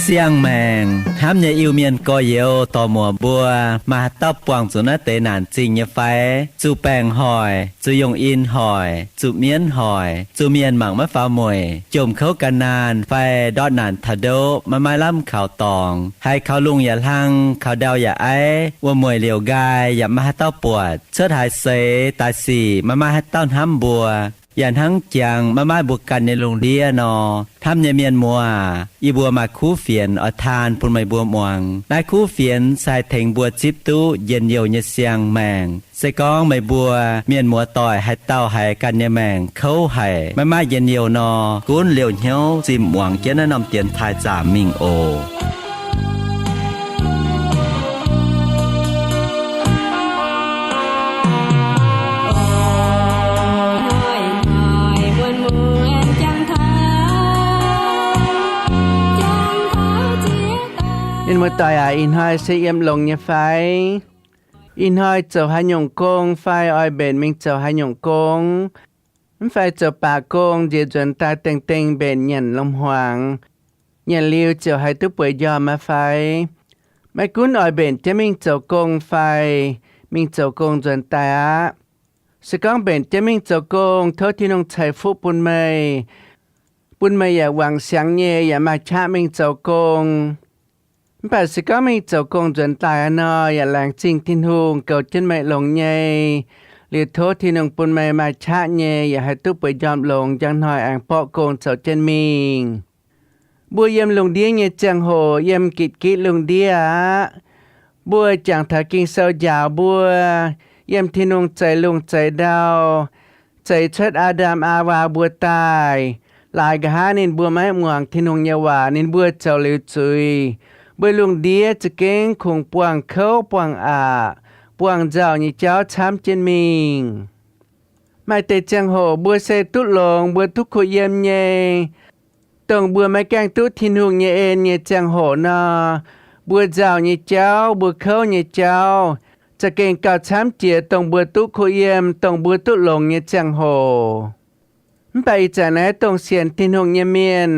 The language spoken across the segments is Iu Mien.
Siang-maengc hnamv nyei Iu-Mienh gorx-youz dorc-muoc mbuo, maaih haaix dauh buangh zuqc naaiv deix naanc zingh nyei fai? Zuqc baengc hoic, zuqc yungh in hoic, zuqc mienv hoic, zuqc mienh mangc maiv faaux mueic, jomc kouv gan naanh fai ndortv naanc taux ndoqv maiv maaih lamh kaux dorngx, haiz kaux lungh yaac hlang, kaux ndau yaac aiv, wuom-mueic liouc nqaai yaac maiv maaih haaix dauh buatc, cuotv haaix seix daaih sic maiv maaih haaix dauh hnamv mbuo, yaac hnangv jangx maiv maaih mbuo ganh nyei lungh ndiev nor. Hnamv nyei mienh muoz aac, yie mbuo maaih kuv fienx oix taan bun meih mbuo muangx. Naaiv kuv fienx se haih tengx mbuo zipv duqv njien-youh nyei siang-maengc. Se gorngv meih mbuo mienh muoz-doic haaix dauh haiz ganh nyei maengc kouv haic, maiv maaih njien-youh nor, gunv liouh hnyouv zimh muangx jienv naaiv norm dienx taaih zaamc mingh oc. Mienh muoz-doic aac, ih hnoi se yiem longx nyei fai? Ih hnoi zoux haaix nyungc gong fai oix mbenc mingh zoux haaix nyungc gong? Mv fai zoux baac gong nziex nzuonx daaih dengh dengh mbenc nyanc lomh-hmuangx, nyanc liuz ziouc haih duqv bueix njormh aqv fai? Maiv gunv oix mbenc jienv mingh zoux gong fai mingh zoux gong nzuonx daaih aqv, se gorngv mbenc jienv mingh zoux gong, tov Tin-Hungh ceix fuqv bun meih, bun meih yaac wangc siangx nyei yaac maaih qaqv mingh zoux gong. Mv baac se gorngv mingh zoux gong nzuonx daaih aqv nor, yaac laengz zingh Tin-Hungh goux jienv meih longx nyei. Liuz tov Tin-Hungh bun meih maaih qaqv nyei yaac haih duqv bueix njormh longx, njang hnoi aengx borqv gong zoux jienv mingh. Mbuo yiem lungh ndiev nyei ziangh hoc yiem gitv-gitv lungh ndiev aqv. Mbuo jangx taux Ging-Sou njaaux mbuo, yiem Tin-Hungh zeix lungh zeix ndau, zeix cuotv Aa^ndam Aawaa mbuo daaih. Laaix nqa'haav ninh mbuo maiv muangx Tin-Hungh nyei waac, ninh mbuo zoux liuz zuiz. Mbuo lungh ndiev za'gengh kungx buangh kouv buangh aqc, buangh nzauh nyei jauv camv jienv mingh. Maaih deix ziangh hoc mbuo se duqv longx, mbuo duqv kuh yiem nyei, dongh mbuo maiv gaengh duqv Tin-Hungh nyei en nyei ziangh hoc nor, mbuo nzauh nyei jauv, mbuo kouv nyei jauv, za'gengh gauh camv jiex dongh mbuo duqv kuh yiem, dongh mbuo duqv longx nyei ziangh hoc. Mv baac ih zanc naaiv dongh sienx Tin-Hungh nyei mienh,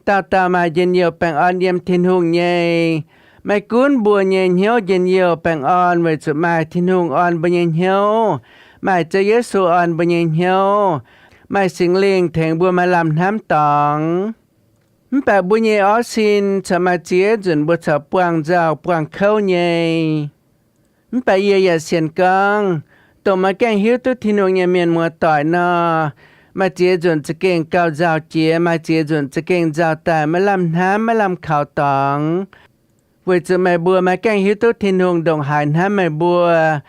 dauh dauh maaih njien-youh baengh orn yiem Tin-Hungh nyei. Maiv gunv mbuo nyei hnyouv njien-youh baengh orn weic zuqc maaih Tin-Hungh orn mbuo nyei hnyouv, maaih Ziouv Yesu orn mbuo nyei hnyouv, maaih Singx Lingh tengx mbuo maaih lamh hnamv dorngx. Mv baac mbuo nyei orv sin corc maaih ziex nzunc mbuo corc buangh nzauh buangh kouv nyei. Mv baac yie yaac sienx gorngv, dongh maiv gaengh hiuv duqv Tin-Hungh nyei mienh muoz-doic nor, maaih ziex nzunc za'gengh gauh nzauh jiex, maaih ziex nzunc za'gengh nzauh daaih maiv lamh hnamv, maiv lamh kaux dorngx. Weic zuqc meih mbuo maiv gaengh hiuv duqv Tin-Hungh ndongc haaix hnamv meih mbuo.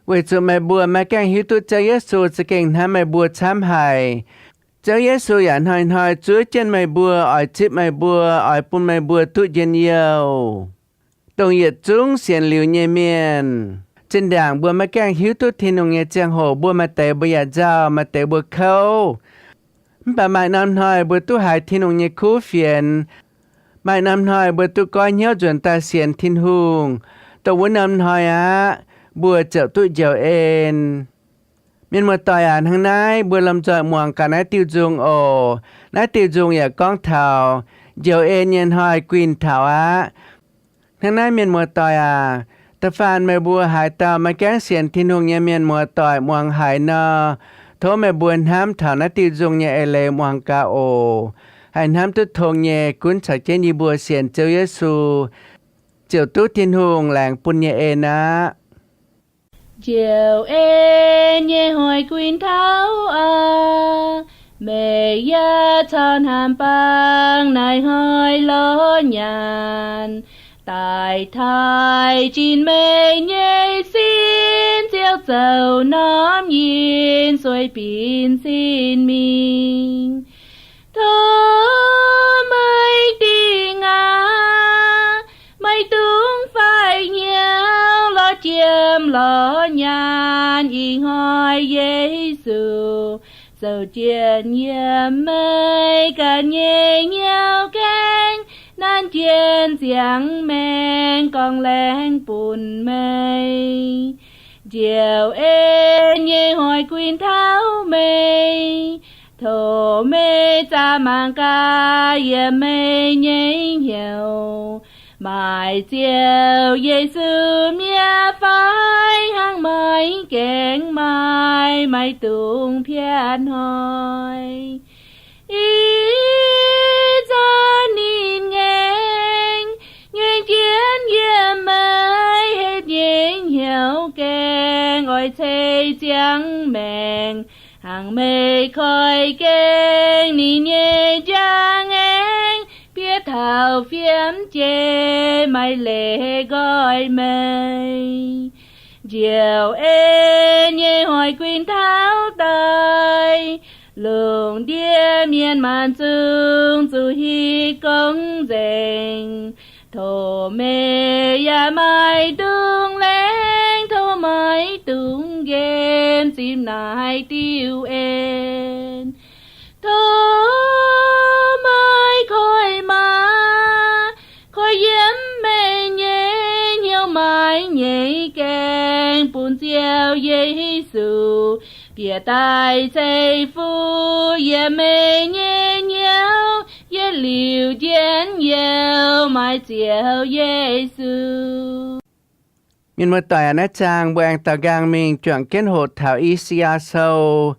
Weic zuqc meih mbuo maiv gaengh hiuv duqv Ziouv Yesu za'gengh hnamv meih mbuo camv haic. Ziouv Yesu yaac hnoi-hnoi zuov jienv meih mbuo, oix zipv meih mbuo, oix bun meih mbuo duqv njien-youh. Dongh yietc zungv sienx liuz nyei mienh, zinh ndaangc mbuo maiv gaengh hiuv duqv Tin-Hungh nyei ziangh hoc, mbuo maaih deix mbuo yaac nzauh, maaih deix mbuo kouv. Mv baac maaih norm hnoi mbuo duqv haiz Tin-Hungh nyei kuv fienx. Maaih norm hnoi mbuo duqv goiv hnyouv nzuonx daaih sienx Tin-Hungh, dongh wuov norm hnoi aqv, mbuo ziouc duqv njoux en. Mienh muoz-doic aac, hnangv naaiv mbuo lomh nzoih muangx gaax naaiv diuh nzung oc. Naaiv diuh nzung yaac gorngv taux njoux en nyei hnoi guinh taux aqv. Hnangv naaiv mienh muoz-doic aac, da'faanh meih mbuo haaix dauh maiv gaengh sienx Tin-Hungh nyei mienh muoz-doic muangx haiz nor, tov meih mbuo hnamv taux naaiv diuh nzung nyei eix leiz muangx gaax oc. Haih hnamv duqv tong nyei gunv caux jienv yie mbuo sienx Ziouv Yesu, ziouc duqv Tin-Hungh laengz bun nyei en aqv. Njoux en nyei hnoi guinh taux aqv. Meih yaac caux hnamv bang naaiv hnoi lorz nyaanh, daaih taaih zinh meih nyei sin, ziouc zoux norm yinh sueih binc sin mingh. Tov meih dingh aqv, meih dungx faix hnyouv lorz jiem lorz nyaanh ih hnoi Yesu zoux jien yiem meih ganh nyei hnyouv gaengh. jienv ziangx maengx gorngv laengz bun meih. Njoux en nyei hoic guin taux meih, tov meih zaah mangc gaax yiem meih nyei hnyouv. Maaih Ziouv Yesu mi'aqv fai? Hnangv maiv gaengh maaih, maiv dungx piatv hnoi. Ih zanc ninh ngaengc, ngaengc jienv yiem meih, hitv nyei hnyouv gaengh, oix ceix ziangx maengc. Hnangv meih koi gaengh ninh nyei njang-aengx, bieqc taux fiem jiex, maiv leiz nqoi meih. Njoux en nyei hoic guin taux daaih, lungh ndiev mienh maanc zungv zuqc hitv gong nzengc. Tov meih yaac maiv dungx laengz, tov maiv dungx nqemh, zipv naaiv diuh en. Tov meih koi maa, koi yiem meih nyei hnyouv, maiv nyei gaengh bun Ziouv Yesu bieqc daaih ceix fuqv yiem meih nyei hnyouv, yietc liuz njien-youh maaih Ziouv Yesu. Mienh muoz-doic aac, naaiv zaang mbuo aengx daaux nqaang mingh juangc jienv hoqc taux I^saa^yaa Sou,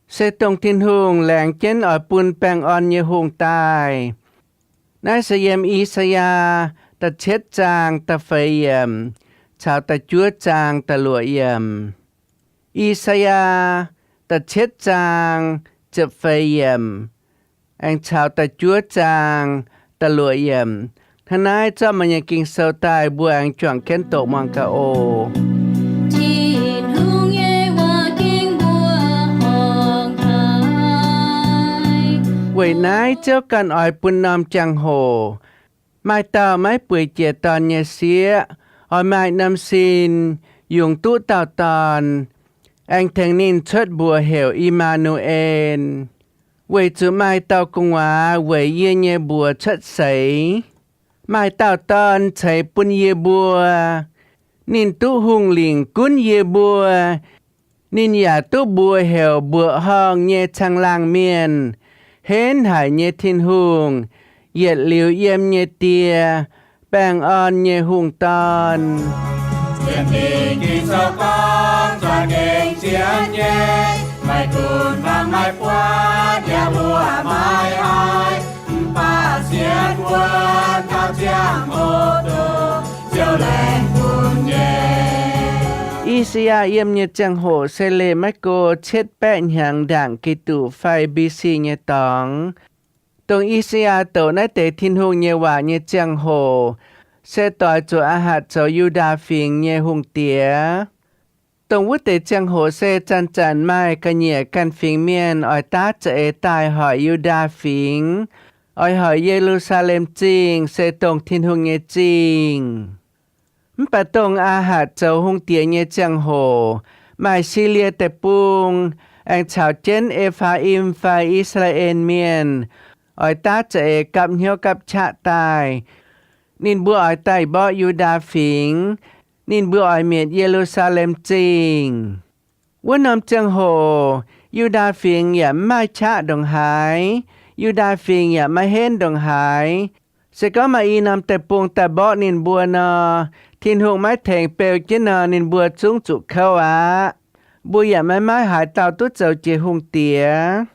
se dongh Tin-Hungh laengz jienv oix bun baengh orn nyei hungh daaih. Naaiv se yiem I^saa^yaa da'cietv zaang da'feix yiemc caux da'juov zaang da'luoqc yiemc. I^saa^yaa da'cietv zaang ziepc feix yiemc aengx caux da'juov zaang da'luoqc yiemc. Hnangv naaiv zorqv meih nyei Ging-Sou daaih, mbuo aengx juangc jienv doqc muangx gaax oc. Tin-Hungh nyei waac ging mbuo horngh haic. Weic naaiv Ziouv ganh oix bun norm ziangh hoc, maaih dauh maiv bueix jiex dorn nyei sieqv, oix maaih norm sin yungz duqv dauh dorn, aengx tengx ninh cuotv mbuox heuc I^maa^nu^en, weic zuqc maaih dauh gu'nguaaz weic yie nyei mbuox cuotv seix. Maaih dauh dorn ceix bun yie mbuo. Ninh duqv hungh lingc gunv yie mbuo. Ninh yaac duqv mbuox heuc Mbuoqc Horngh nyei Caangh Laangh Mienh, Henv Haic nyei Tin-Hungh, Yietc Liuz Yiem nyei Die, Baengh Orn nyei Hungh Dorn. Sienx Fingx Ging-Sou gorngv, za'gengh sienx nyei, maiv gunv fangx maiv buatc, yaac mbuoqc maiv haih, mv baac sienx wuonv taux ziangh hoc dongh Ziouv laengz bun nyei. I^saa^yaa yiem nyei ziangh hoc se leih maiv go cietv baeqv hnyangx ndaangc Giduc fai B C nyei dorngx. Dongh I^saa^yaa doqc naaiv deix Tin-Hungh nyei waac nyei ziangh hoc, se doix zuqc Aa^hatc zoux Yu^ndaa Fingx nyei hungh diex. Dongh wuov deix ziangh hoc se zanc-zanc maaih ga'nyiec ganh fingx mienh oix daav za'eix daaih hoic Yu^ndaa Fingx, oix hoic Ye^lu^saa^lem Zingh, se dongh Tin-Hungh nyei zingh. Mv baac dongh Aa^hatc zoux hungh diex nyei ziangh hoc, maaih Silie Deic-Bung aengx caux jienv E^faa^im fai I^saa^laa^en Mienh oix daav za'eix gapv hnyouv gapv qaqv daaih. Ninh mbuo oix daaih mborqv Yu^ndaa Fingx. Ninh mbuo oix mietc Ye^lu^saa^lem Zingh. Wuov norm ziangh hoc, Yu^ndaa Fingx yaac mv maaih qaqv ndongc haaix. Yu^ndaa Fingx yaac maiv henv ndongc haaix. Se gorngv maaih i norm deic-bung daaih mborqv ninh mbuo nor, Tin-Hungh maiv tengx beu jienv nor, ninh mbuo zungv zuqc kouv aqv. Mbuo yaac maiv maaih haaix dauh duqv zoux jiex hungh diex.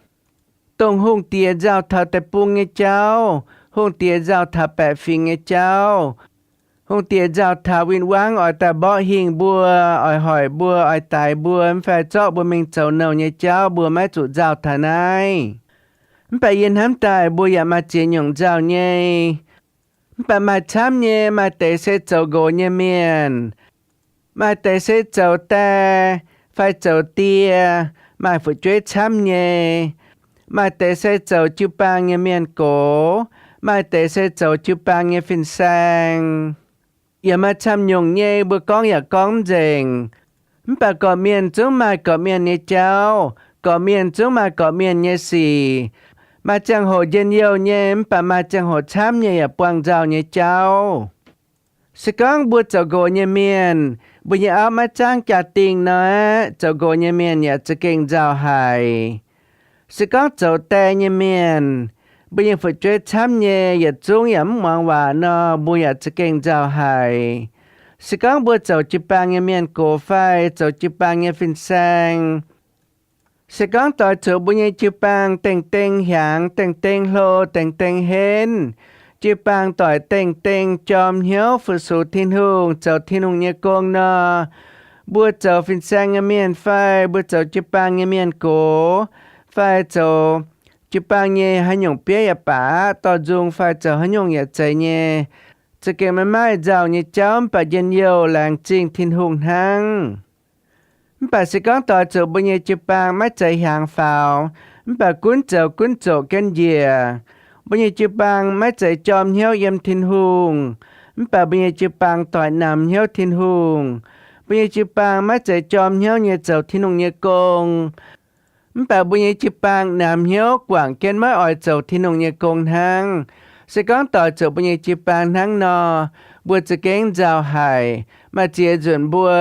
Dongh hungh diex nzauh taux deic-bung nyei jauv, hungh diex nzauh taux baeqc fingx nyei jauv, hungh diex nzauh taux win-wangv oix daaih mborqv hingh mbuo, oix hoic mbuo, oix daix mbuo, mv fai zorqv mbuo mingh zoux nouh nyei jauv, mbuo maiv zuqc nzauh taux naaiv. Mv baac yie hnamv daaih mbuo yaac maaih ziex nyungc nzauh nyei. Mv baac maaih camv nyei, maaih deix se zoux nqox nyei mienh, maaih deix se zoux die fai zoux die, maaih fu'jueiv camv nyei, maaih deix se zoux jiu-baang nyei mienh gox, maaih deix se zoux jiu-baang nyei fin-saeng. Yaac maaih camv nyungc nyei, mbuo gorngv yaac gorngv mv nzengc. Mv baac gorqv-mienh zungv maaih gorqv-mienh nyei jauv, gorqv-mienh zungv maaih gorqv-mienh nyei sic. Maaih ziangh hoc njien-youh nyei, mv baac maaih ziangh hoc camv nyei yaac buangh nzauh nyei jauv. Se gorngv mbuo zoux nqox nyei mienh, mbuo nyei auv maiv zaangv jaa-dingh nor, zoux nqox nyei mienh yaac za'gengh nzauh haic. Se gorngv zoux die nyei mienh, mbuo nyei fu'jueiv camv nyei, yietc zungv yaac mv muangx waac nor, mbuo yaac za'gengh nzauh haic. Se gorngv mbuo zoux jiu-baang nyei mienh gox fai zoux jiu-baang nyei fin-saeng, se gorngv doix zuqc mbuo nyei jiu-baang dengh-dengh hiaangx, dengh-dengh hlo, dengh-dengh henv, jiu-baang doic dengh-dengh jorm hnyouv fu-sux Tin-Hungh, zoux Tin-Hungh nyei gong nor, mbuo zoux fin-saeng nyei mienh fai mbuo zoux jiu-baang nyei mienh gox, fai zoux jiu-baang nyei haaix nyungc bieiv yaac baac aqv, dorh nzung fai zoux haaix nyungc yaac zeiz nyei, za'gengh maiv maaih nzauh nyei jauv mv baac njien-youh laengz zingh Tin-Hungh hnangv. Mv baac se gorngv doix zuqc mbuo nyei jiu-baang maiv zeiz hiaangx faaux, mv baac gunv zoux gunv zoqc jienv njiec, mbuo nyei jiu-baang maiv zeiz jorm hnyouv yiem Tin-Hungh, mv baac mbuo nyei jiu-baang doic namx hnyouv Tin-Hungh, mbuo nyei jiu-baang maiv zeiz jorm hnyouv nyei zoux Tin-Hungh nyei gong, mv baac mbuo nyei jiu-baang namx hnyouv guangc jienv maiv oix zoux Tin-Hungh nyei gong hnangv. Se gorngv doix zuqc mbuo nyei jiu-baang hnangv nor, mbuo za'gengh nzauh haic. Maaih ziex nzunc mbuo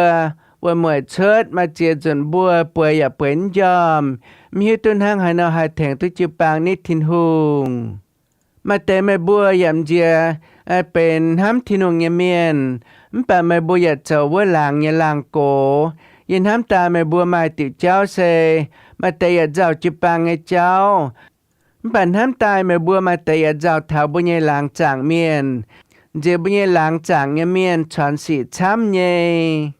wuov mueic cuotv, maaih ziex nzunc mbuo bueix yaac bueix mv njormh, mv hiuv duqv hnangv haaix nor haih tengx duqv jiu-baang nitv Tin-Hungh. Maaih deix meih mbuo yaac nziex benx hnamv Tin-Hungh nyei mienh, mv baac meih mbuo yaac zoux wuov laangz nyei laangh gox. Yie hnamv daaih meih mbuo maaih diuc jauv se maaih deix yaac nzauh jiu-baang nyei jauv, mv baac hnamv daaih meih mbuo maaih deix yaac nzauh taux mbuo nyei laangz zaangc mienh, nziex mbuo nyei laangz zaangc nyei mienh congx sic camv nyei.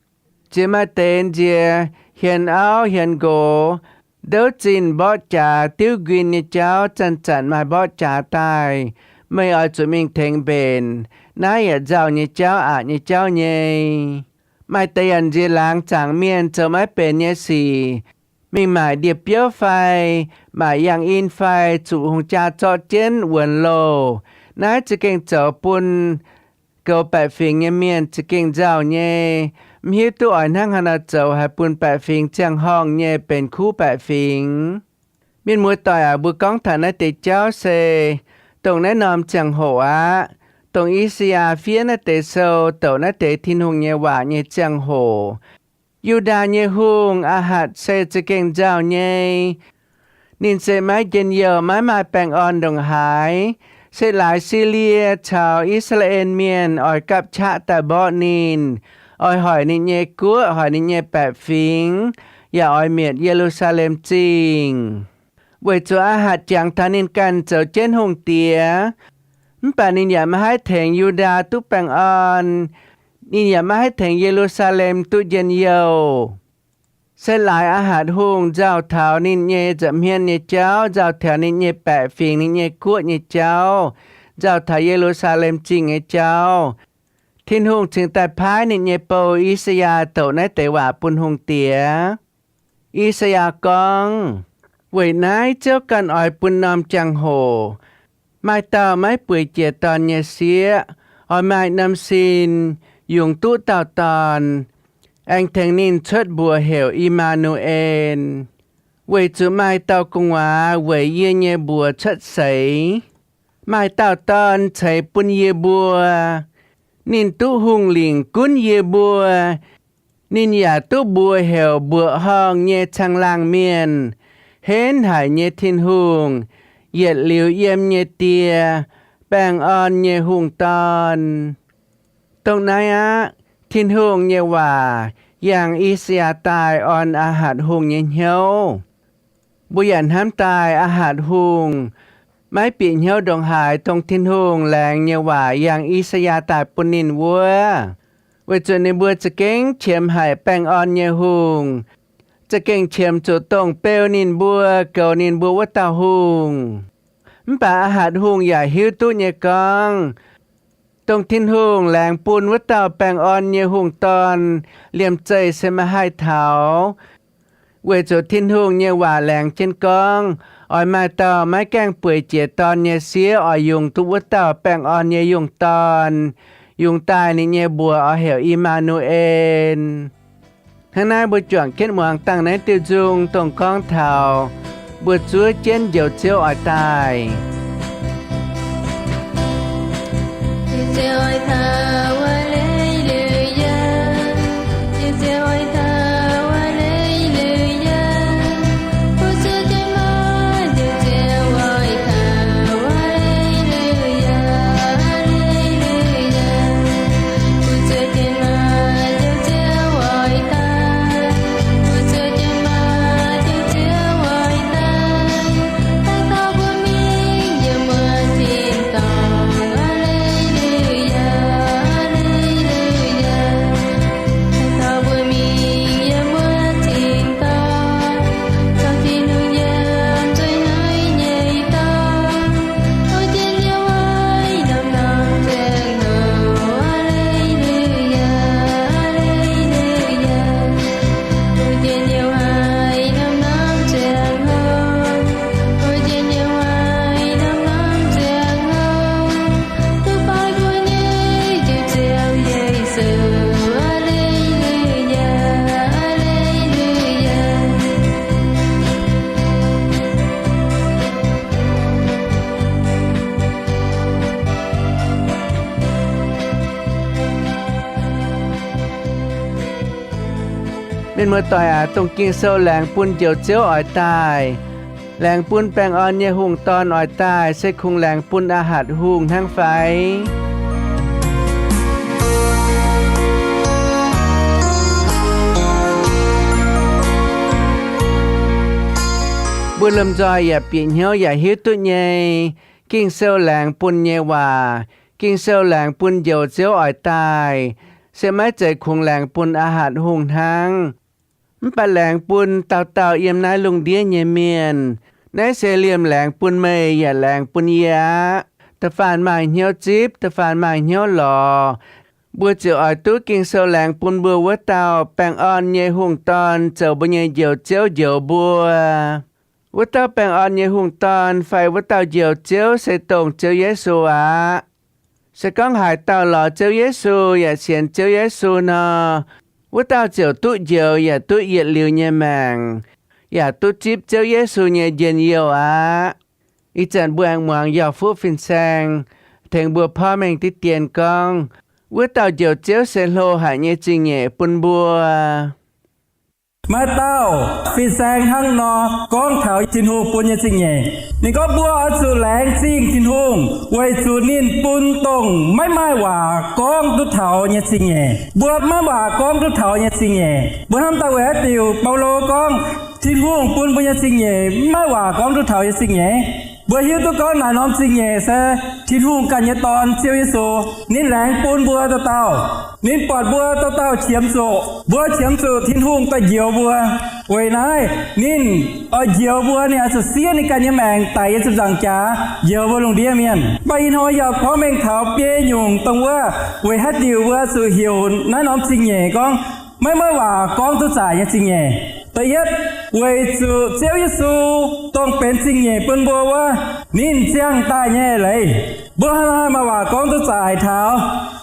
Nziex maaih deix nziex hienx auv hienx nqox, ndouv zinh mborqv jaax diuv nquin nyei jauv, zanc-zanc maaih mborqv jaax daaih. Meih oix zuqc mingh tengx mbenc. Naaiv yaac nzauh nyei jauv, aqc nyei jauv nyei. Maaih deix yaac nziex laangz zaangc mienh zoux maiv benx nyei sic, mingh maaic ndie-biouv fai maaic yangh in fai zuqc hungh jaa zorqv jienv wuonx loh. Naaiv za'gengh zoux bun goux baeqc fingx nyei mienh za'gengh nzauh nyei, mv hiuv duqv oix hnangv haaix nor zoux haih bun baeqc fingx ziangh horngh nyei benx kuv baeqc fingx. Mienh muoz-doic aac, mbuo gorngv taux naaiv deix jauv se dongh naaiv norm ziangh hoc aqv. Dongh I^saa^yaa fiev naaiv deix sou douc naaiv deix Tin-Hungh nyei waac nyei ziangh hoc, Yu^ndaa nyei hungh, Aa^hatc, se za'gengh nzauh nyei. Ninh se maiv njien-youh, maiv maaih baengh orn ndongc haaix. Se laaix Silie caux I^saa^laa^en Mienh oix gapv qaqv daaih mborqv ninh, oix hoic ninh nyei guoqv, hoic ninh nyei baeqc fingx, yaac oix mietc Ye^lu^saa^lem Zingh. Weic zuqc Aa^hatc jangx taux ninh ganh zoux jienv hungh diex, mv baac ninh yaac maiv haih tengx Yu^ndaa duqv baengh orn. Ninh yaac maiv haih tengx Ye^lu^saa^lem duqv njien-youh. Se laaix Aa^hatc hungh nzauh taux ninh nyei nza'hmien nyei jauv, nzauh taux ninh nyei baeqc fingx, ninh nyei guoqv nyei jauv, nzauh taux Ye^lu^saa^lem Zingh nyei jauv, Tin-Hungh cingx daaih paaiv ninh nyei bou, I^saa^yaa, douc naaiv deix waac bun hungh diex. I^saa^yaa gorngv, Weic naaiv Ziouv ganh oix bun norm jangx-hoc maaih dauh maiv bueix jiex dorn nyei sieqv, oix maaih norm sin yungz duqv dauh dorn, aengx tengx ninh cuotv mbuox heuc I^maa^nu^en, weic zuqc maaih dauh gu'nguaaz weic yie nyei mbuox cuotv seix. Maaih dauh dorn ceix bun yie mbuo. Ninh duqv hungh lingc gunv yie mbuo. Ninh yaac duqv mbuox heuc mbuoqc horngh nyei caangh laangh mienh, henv haic nyei Tin-Hungh, yietc liuz yiem nyei Die, baengh orn nyei hungh dorn. Dongh naaiv aqv. Tin-Hungh nyei waac yangh I^saa^yaa daaih orn Aa^hatc hungh nyei hnyouv. Mbuo yaac hnamv daaih Aa^hatc hungh maiv bieqc hnyouv ndongc haaix dongh Tin-Hungh laengz nyei waac yangh I^saa^yaa daaih bun ninh wuov, weic zuqc ninh mbuo za'gengh qiemx haic baengh orn nyei hungh, za'gengh qiemx zuqc dongh beu ninh mbuo, goux ninh mbuo wuov dauh hungh. Mv baac Aa^hatc hungh yaac hiuv duqv nyei gorngv, dongh Tin-Hungh laengz bun wuov dauh baengh orn nyei hungh dorn liemh zeih se maiv haih taux, weic zuqc Tin-Hungh nyei waac laengz jienv gorngv, oix maaih dauh maiv gaengh bueix jiex dorn nyei sieqv oix yungz duqv wuov dauh baengh orn nyei yungh dorn, yungz daaih ninh nyei mbuox oix heuc I^maa^nu^en. Hnangv naaiv mbuo juangc jienv muangx dangh naaiv diuh nzung, dongh gorngv taux mbuo zuov jienv Njoux Ziouv oix daaih. Mienh muoz-doic aac, dongh Ging-Sou laengz bun Njoux Ziouv oix daaih, laengz bun baengh orn nyei hungh dorn oix daaih, se kungx laengz bun a'hatc hungh hnangv fai? Mbuo lomh nzoih yaac bieqc hnyouv yaac hiuv duqv nyei, Ging-Sou laengz bun nyei waac, Ging-Sou laengz bun Njoux Ziouv oix daaih, se maiv zeiz kungx laengz bun a'hatc hungh hnangv. Mv baac laengz bun dauh dauh yiem naaiv lungh ndiev nyei mienh. Naaiv se liemh laengz bun meih yaac laengz bun yie aqv. Da'faanh maaih hnyouv zipv, da'faanh maaih hnyouv lorz, mbuo ziouc oix duqv Ging-Sou laengz bun mbuo wuov dauh baengh orn nyei hungh dorn zoux mbuo nyei Njoux Ziouv njoux mbuo. Wuov dauh baengh orn nyei hungh dorn fai wuov dauh Njoux Ziouv se dongh Ziouv Yesu aqv. Se gorngv haaix dauh lorz Ziouv Yesu yaac sienx Ziouv Yesu nor, wuov dauh ziouc duqv njoux yaac duqv yietc liuz nyei maengc, yaac duqv zipv Ziouv Yesu nyei njien-youh aqv. Ih zanc mbuo aengx muangx yauh fuqv fin-saeng tengx mbuo porv mengh diqv dien gorngv, wuov dauh Njoux Ziouv se hlo haic nyei zingh nyeic bun mbuo. Maaih dauh fin-saeng hnangv nor gorngv taux Tin-Hungh bun nyei zingh nyeic. Ninh gorngv, mbuo oix zuqc laengz zingh Tin-Hungh weic zuqc ninh bun dongh maiv maaih waac gorngv duqv taux nyei zingh nyeic. Mbuo maiv maaih waac gorngv duqv taux nyei zingh nyeic. Mbuo hnamv daaih weic haaix diuc Baulo gorngv Tin-Hungh bun mbuo nyei zingh nyeic maiv maaih waac gorngv duqv taux nyei zingh nyeic? Mbuo hiuv duqv gorngv naaiv norm zingh nyeic se Tin-Hungh ganh nyei Dorn, Ziouv Yesu. Ninh laengz bun mbuo dauh dauh. Ninh buatc mbuo dauh dauh qiemx zuqc, mbuo qiemx zuqc Tin-Hungh daaih njoux mbuo. Weic naaiv ninh oix njoux mbuo, ninh oix zuqc siev ninh ganh nyei maengc daic yiem ziepc nzaangc jaax njoux mbuo lungh ndiev mienh. Mv baac ih hnoi yaac gorngv mengh taux biei nyungc dongh wuov weic haaix diuc mbuo zuqc heuc naaiv norm zingh nyeic gorngv maiv maaih waac gorngv duqv zaaic nyei zingh nyeic. Da'yietv, weic zuqc Ziouv Yesu dongh benx zingh nyeic bun mbuo wuov, ninh ziangh daaih nyei leiz, mbuo haih maaih waac gorngv duqv zaaic taux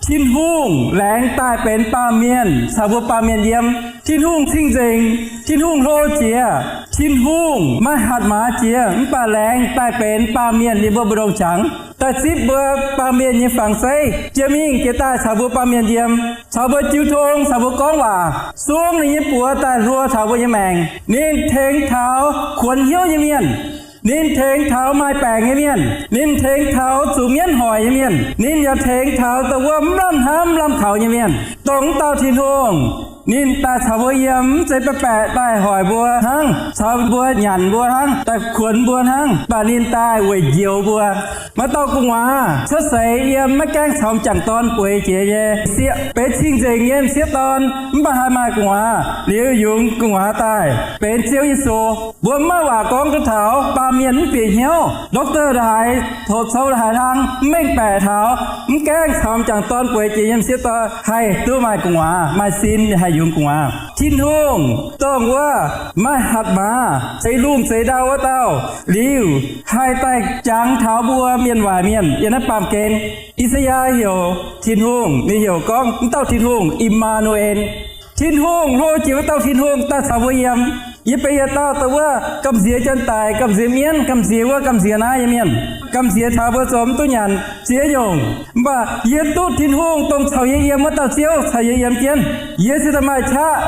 Tin-Hungh laengz daaih benx baamh mienh caux mbuo baamh mienh yiem. Tin-Hungh cing-nzengc, Tin-Hungh hlo jiex, Tin-Hungh maaih hatc maaz jiex, mv baac laengz daaih benx baamh mienh yiem mbuo mbu'ndongx qangx, daaih zipv mbuo baamh mienh nyei fangx zeiv, jiex mingh jiex daaih caux mbuo baamh mienh yiem, caux mbuo jiu tong, caux mbuo gorngv waac, sung ninh nyei buoz daaih hluo taux mbuo nyei maengc. Ninh tengx taux kuonx hnyouv nyei mienh. Ninh tengx taux maaih baengc nyei mienh. Ninh tengx taux zuqc mienv hoic nyei mienh. Ninh yaac tengx taux dongh wuov mv lamh hnamv mv lamh kaux nyei mienh. Dongh wuov dauh Tin-Hungh, ninh daaih caux mbuo yiem, mv zeiz baeqc baeqc daaih hoic mbuo hnangv, caux mbuo nyanc mbuo hnangv, daaih kuonx mbuo hnangv, mv baac ninh daaih weic njoux mbuo. Maaih dauh gu'nguaaz cuotv seix yiem maiv gaengh caux m'jangc dorn bueix jiex nyei sieqv, benx cing-nzengc nyei m'sieqv dorn, mv baac haih maaih gu'nguaaz, liuz yungz gu'nguaaz daaih benx Ziouv Yesu. Mbuo mv maaih waac gorngv duqv taux, baamh mienh mv bieqc hnyouv. Doctor la'haaix, tov cou la'haaix hlang, mv mengh baeqc taux, mv gaengh caux m'jangc dorn bueix jiex nyei m'sieqv dorn haih duqv maaih gu'nguaaz, maaih sin haih yungz gu'nguaaz. Tin-Hungh dongh wuov maaih hatc maaz, zeix lungh zeix ndau wuov dauh, liuz haih daaih jangx taux mbuo mienh waaic mienh yiem naaiv baamh gen. I^saa^yaa heuc Tin-Hungh, ninh heuc gorngv wuov dauh Tin-Hungh, I^maa^nu^en. Tin-Hungh hlo jiex wuov dauh Tin-Hungh daaih caux mbuo yiem. Yie benx yietc dauh dongh wuov gamh nziex janx-daic, gamh nziex mienv, gamh nziex wuov, gamh nziex naaiv nyei mienh, gamh nziex taux mbuo zoux mv duqv nyanc ziex nyungc. Mv baac yie duqv Tin-Hungh dongh caux yie yiem wuov dauh Ziouv caux yie yiem jienv. Yie se daaih maaih qaqv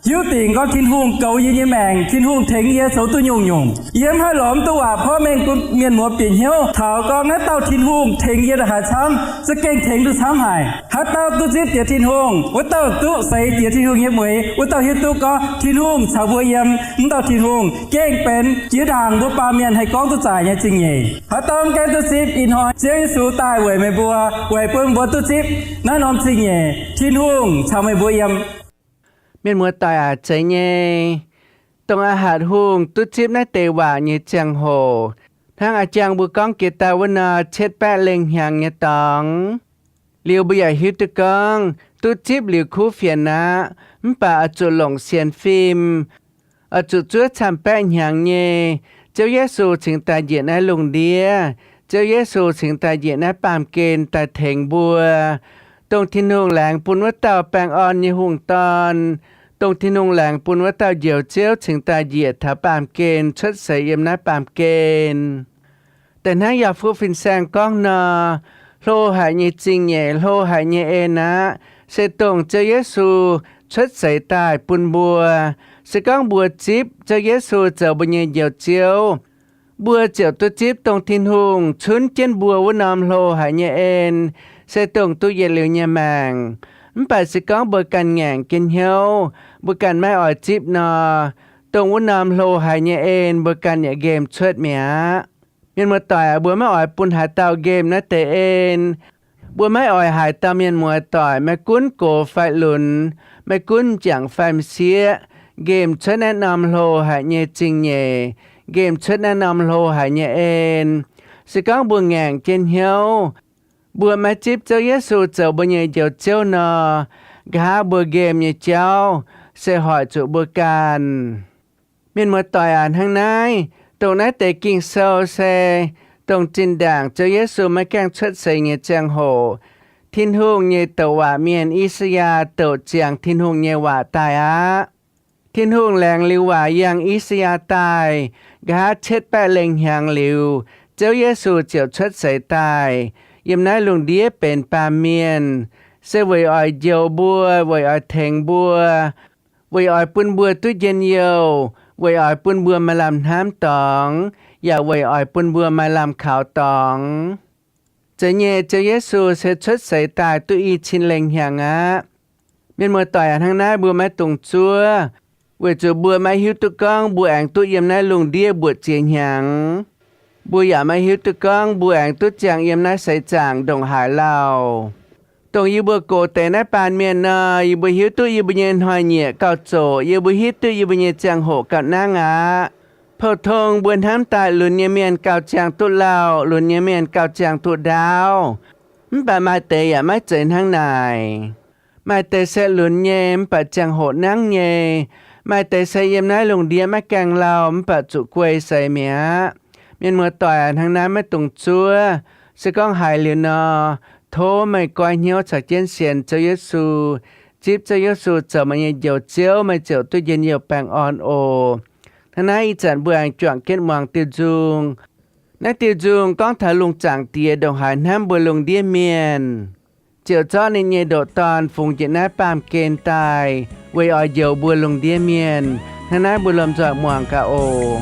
hiuv dingc gorngv Tin-Hungh goux yie nyei maengc, Tin-Hungh tengx yie zoux duqv nyungc-nyungc. Yie mv haih lorz mv duqv waac porv mengh bun mienh muoz bieqc hnyouv taux gorngv naaiv dauh Tin-Hungh tengx yie ndongc haaix camv, za'gengh tengx duqv camv haic. Haaix dauh duqv zipv jiex Tin-Hungh, wuov dauh duqv seix jiex Tin-Hungh nyei mueix, wuov dauh hiuv duqv gorngv Tin-Hungh caux mbuo yiem. Mv dauh Tin-Hungh gengh benx jiex ndaangc mbuo baamh mienh haih gorngv duqv zaaic nyei zingh nyeic. Haaix dauh mv gaengh duqv zipv, ih hnoi Ziouv Yesu daaih weic meih mbuo, weic bun mbuo duqv zipv naaiv norm zingh nyeic, Tin-Hungh caux meih mbuo yiem. Mienh muoz-doic aac, zeiz nyei, dongh a'hatc hungh duqv zipv naaiv deix waac nyei ziangh hoc, hnangv a'jang mbuo gorngv jiex daaih wuov nor, cietv baeqv lengh hnyangx nyei dorngx. Liuz mbuo yaac hiuv duqv gorngv duqv zipv liuz kuv fienx aqv, mv baac oix zuqc longc sienx fim, oix zuqc zuov camv-baeqv hnyangx nyei, Ziouv Yesu cingx daaih njiec naaiv lungh ndiev, Ziouv Yesu cingx daaih njiec naaiv baamh gen daaih tengx mbuo, dongh Tin-Hungh laengz bun wuov dauh baengh orn nyei hungh dorn, dongh Tin-Hungh laengz bun wuov dauh Njoux Ziouv cingx daaih njiec taux baamh gen cuotv seix yiem naaiv baamh gen. Da'faanh hnangv yaac fuqv fin-saeng gorngv nor, hlo haic nyei zingh nyeic, hlo haic nyei en aqv, se dongh Ziouv Yesu cuotv seix daaih bun mbuo. Se gorngv mbuo zipv Ziouv Yesu zoux mbuo nyei Njoux Ziouv, mbuo ziouc duqv zipv dongh Tin-Hungh cunv jienv mbuo wuov norm hlo haic nyei en, se dongh duqv yietc liuz nyei maengc. Mv baac se gorngv mbuo ganh ngaengc jienv hnyouv, mbuo ganh maiv oix zipv nor, dongh wuov norm hlo haic nyei en mbuo ganh yaac nqemh cuotv mi'aqv. Mienh muoz-doic aac, mbuo maiv oix bun haaix dauh nqemh naaiv deix en. Mbuo maiv oix haaix dauh mienh muoz-doic, maiv gunv gox fai lunx, maiv gunv m'jangc fai m'sieqv, nqemh cuotv naaiv norm hlo haic nyei zingh nyeic, nqemh cuotv naaiv norm hlo haic nyei en. Se gorngv mbuo ngaengc jienv hnyouv, mbuo maiv zipv Ziouv Yesu zoux mbuo nyei Njoux Ziouv nor, nqa'haav mbuo nqemh nyei jauv se hoic zuqc mbuo ganh. Mienh muoz-doic aac, hnangv naaiv, dongh naaiv deix Ging-Sou se dongh zinh ndaangc Ziouv Yesu maiv gaengh cuotv seix nyei ziangh hoc, Tin-Hungh nyei douc waac mienh I^saa^yaa douc ziangx Tin-Hungh nyei waac daaih aqv. Tin-Hungh laengz liuz waac yangh I^saa^yaa daaih, nqa'haav cietv baeqv lengh hnyangx liuz, Ziouv Yesu ziouc cuotv seix daaih yiem naaiv lungh ndiev benx baamh mienh, se weic oix njoux mbuo, weic oix tengx mbuo, weic oix bun mbuo duqv njien-youh, weic oix bun mbuo maaih lamh hnamv dorngx, yaac weic oix bun mbuo maaih lamh kaux dorngx. Zeiz nyei, Ziouv Yesu se cuotv seix daaih duqv i cin lengh hnyangx aqv. Mienh muoz-doic aac, hnangv naaiv mbuo maiv dungx zuov, weic zuqc mbuo maiv hiuv duqv gorngv mbuo aengx duqv yiem naaiv lungh ndiev mbuoqc ziex hnyangx. Mbuo yaac maiv hiuv duqv gorngv mbuo aengx duqv ziangh yiem naaiv seix zaangc ndongc haaix lauh. Dongh yie mbuo gox deix naaiv baan mienh nor, yie mbuo hiuv duqv yie mbuo nyei hnoi-nyieqc gauh zoqc, yie mbuo hiuv duqv yie mbuo nyei ziangh hoc gauh nangv aqv. Pou-tong mbuo hnamv daaih lunx nyei mienh gauh ziangh duqv lauh, lunx nyei mienh gauh ziangh duqv ndaauv. Mv baac maaih deix yaac maiv zeiz hnangv naaic. Maaih deix se lunx nyei mv baac ziangh hoc nangv nyei. Maaih deix se yiem naaiv lungh ndiev maiv gaengh lauh mv baac zuqc guei seix mi'aqv. Mienh muoz-doic aac, hnangv naaiv maiv dungx zuov. Se gorngv haiz liuz nor, tov meih goiv hnyouv caux jienv sienx Ziouv Yesu, zipv Ziouv Yesu zoux meih nyei Njoux Ziouv, meih ziouc duqv njien-youh baengh orn oc. Hnangv naaiv ih zanc mbuo aengx juangc jienv muangx diuh nzung. Naaiv diuh nzung gorngv taux lungh zaangc Diex ndongc haaix hnamv mbuo lungh ndiev mienh, ziouc zorqv ninh nyei ndoqc Dorn fungx njiec naaiv baamh gen daaih weic oix njoux mbuo lungh ndiev mienh. Hnangv naaiv mbuo lomh nzoih muangx gaax oc.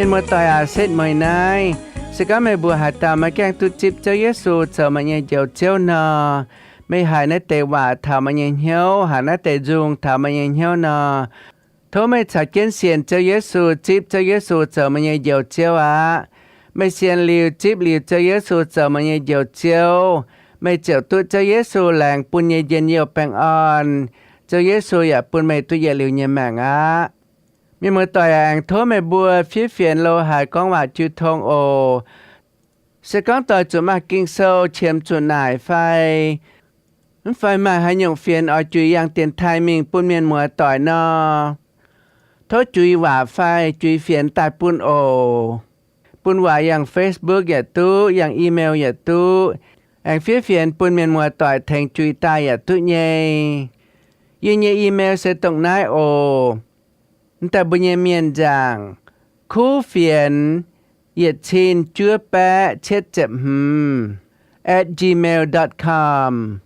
Mienh muoz-doic aac, setv mueiz naaiv, se gorngv meih mbuo haaix dauh maiv gaengh duqv zipv Ziouv Yesu zoux meih nyei Njoux Ziouv nor, meih haiz naaiv deix waac taux meih nyei hnyouv, haiz naaiv deix nzung taux meih nyei hnyouv nor, tov meih caux jienv sienx Ziouv Yesu, zipv Ziouv Yesu zoux meih nyei Njoux Ziouv aqv. Meih sienx liuz, zipv liuz Ziouv Yesu zoux meih nyei Njoux Ziouv, meih ziouc duqv Ziouv Yesu laengz bun nyei njien-youh baengh orn. Ziouv Yesu yaac bun meih duqv yietc liuz nyei maengc aqv. Mienh muoz-doic aac, aengx tov meih mbuo fiev fienx lo haic gorngv waac jiu tong oc. Se gorngv doix zuqc maaih Ging-Sou qiemx zuqc naaic fai mv fai maaih haaix nyungc fienx oix juix yangh dienx taaih mingh bun mienh muoz-doic nor, tov juix waac fai juix fienx daaih bun oc. Bun waac yangh Facebook yaac duqv, yangh email yaac duqv. Aengx fiev fienx bun mienh muoz-doic tengx juix daaih yaac duqv nyei. Yie nyei email se dongh naaiv oc. Mv daaih mbuo nyei mienh nzaangc, kuv fienx yietc cin juov baeqv cietv ziepc hmz at gmail dot com.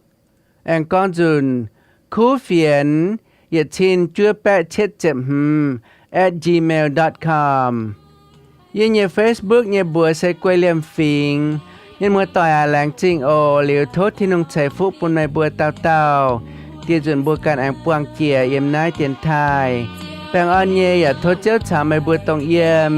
Aengx gorngv nzunc, kuv fienx yietc cin juov baeqv cietv ziepc hmz at gmail dot com. Yie nyei Facebook nyei mbuox se Guei Liemh Fingx. Mienh muoz-doic aac, laengz zingh oc. Liuz tov Tin-Hungh ceix fuqv bun meih mbuo dauh dauh, dieh nzunc mbuo ganh aengx buangh jiex yiem naaiv dienx taaih. Baengh orn nyei, yaac tov Ziouv caux meih mbuo dongh yiem.